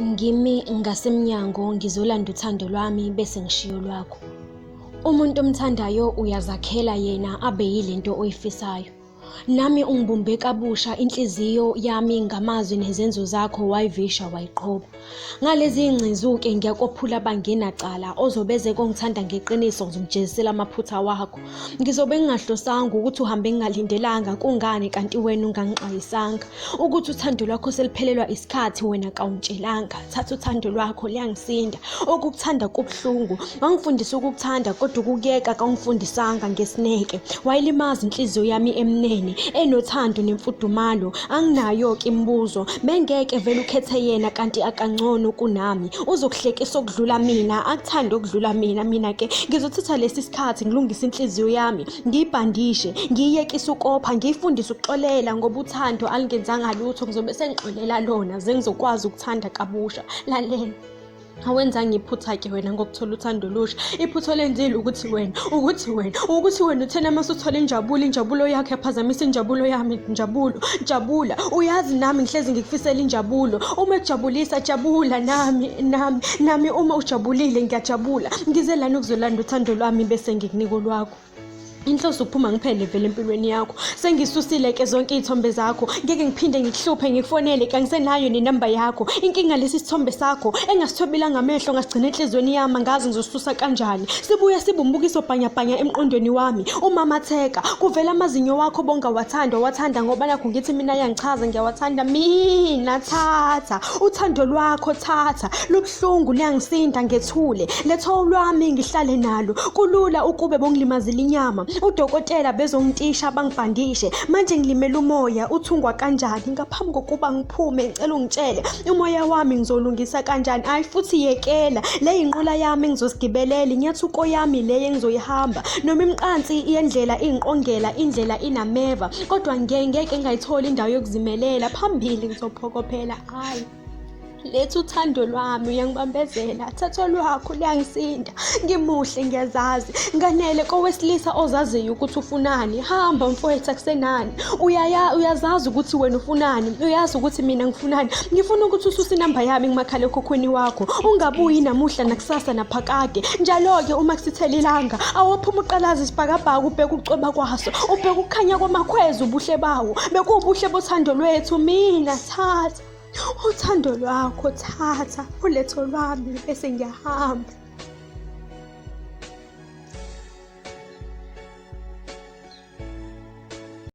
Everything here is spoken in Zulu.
Ngimi ngasemnyango ngizolanda uthando lwami bese ngishiya olwakho. Umuntu omthandayo uyazakhela yena abe yilento oyifisayo. Nami ungibumbe kabusha inhliziyo yami ngamazwi nezenzo zakho wayivisha wayiqhoba. Ngalezi ngcezu-ke ngiyakophula abangenacala ozobeze kongithanda ngeqiniso ngizomjezisela amaphutha wakho. Ngizobe ngingahlosanga ukuthi uhambe ngingalindelanga kungani kanti wena ungangixwayisanga. Ukuthi uthando lwakho seliphelelwa isikhathi wena kawungitshelanga. Thatha uthando lwakho liyangisinda. Ukukuthanda kubuhlungu. Wangifundisa ukukuthanda kodwa ukukuyeka kawungifundisanga ngesineke. Wayilimaza inhliziyo yami emnene enothando nemfudumalo. Anginayo-ke imibuzo. Bengeke vele ukhethe yena kanti akangcono kunami. Uzokuhlekisa okudlula mina, akuthande okudlula mina. Mina-ke ngizothatha lesi sikhathi ngilungise inhliziyo yami. Ngiyibhandishe, ngiyiyekise ukopha, ngiyifundise ukuxolela ngoba uthando alungenzanga lutho, ngizobe sengixolela lona ze ngizokwazi ukuthanda kabusha. Lalela. Awenzanga iphutha-ke wena ngokuthola uthando olusha. Iphutha olenzile ukuthi wena, ukuthi wena, ukuthi wena uthena uma usuthola injabulo, injabulo yakho yaphazamisa injabulo yami, njabulo, jabula. Uyazi nami ngihlezi ngikufisela injabulo. Uma ekujabulisa, jabula nami, nami, nami uma ujabulile ngiyajabula. Ngize lana ukuzolanda uthando lwami bese ngikunika olwakho. Inhloso ukuphuma ngiphele vele empilweni yakho. Sengisusile ke zonke iy'thombe zakho. Ngeke ngiphinde ngikuhluphe ngikufonele kangisenayo nenamba yakho. Inkinga lesi sithombe sakho engasithobela ngamehlo ngasigcina enhliziyweni yami angazi ngizosisusa kanjani. Sibuye sibe umbukiso bhanyabhanya emqondweni wami. Umamatheka kuvela amazinyo wakho bongawathanda wathanda ngoba nakho ngithi mina yangichaza ngiyawathanda mina thatha uthando lwakho thatha lubuhlungu luyangisinda ngethule letha olwami ngihlale nalo kulula ukube bongilimazile inyama udokotela bezongitisha bangibhandishe manje ngilimele umoya uthungwa kanjani ngaphambi kokuba ngiphume ngicela ungitshele umoya wami ngizolungisa kanjani ayi futhi yekela le yinqola yami engizosigibelela inyathuko yami le engizoyihamba noma imiqansi yendlela ingiqongela indlela inameva kodwa ngeke ngayitholi indawo yokuzimelela phambili ngizophokophela ayi Letha uthando lwami uyangibambezela, thatha olwakho luyangisinda. Ngimuhle ngiyazazi, nganele kowesilisa ozaziyo ukuthi ufunani. Hamba mfowethu akusenani. Uyaya uyazazi ukuthi wena ufunani, uyazi ukuthi mina ngifunani. Ngifuna ukuthi ususe inamba yami kumakhalekhukhwini wakho. Ungabuyi namuhla nakusasa naphakade. Njalo-ke uma kusithela ilanga, awophuma uqalaza isibhakabhaka ubheke ukucweba kwaso, ubheke ukukhanya kwamakhwezi ubuhle bawo. Bekuwubuhle bothando lwethu mina thatha. Uthando lwakho thatha uletho lwami bese ngiyahamba.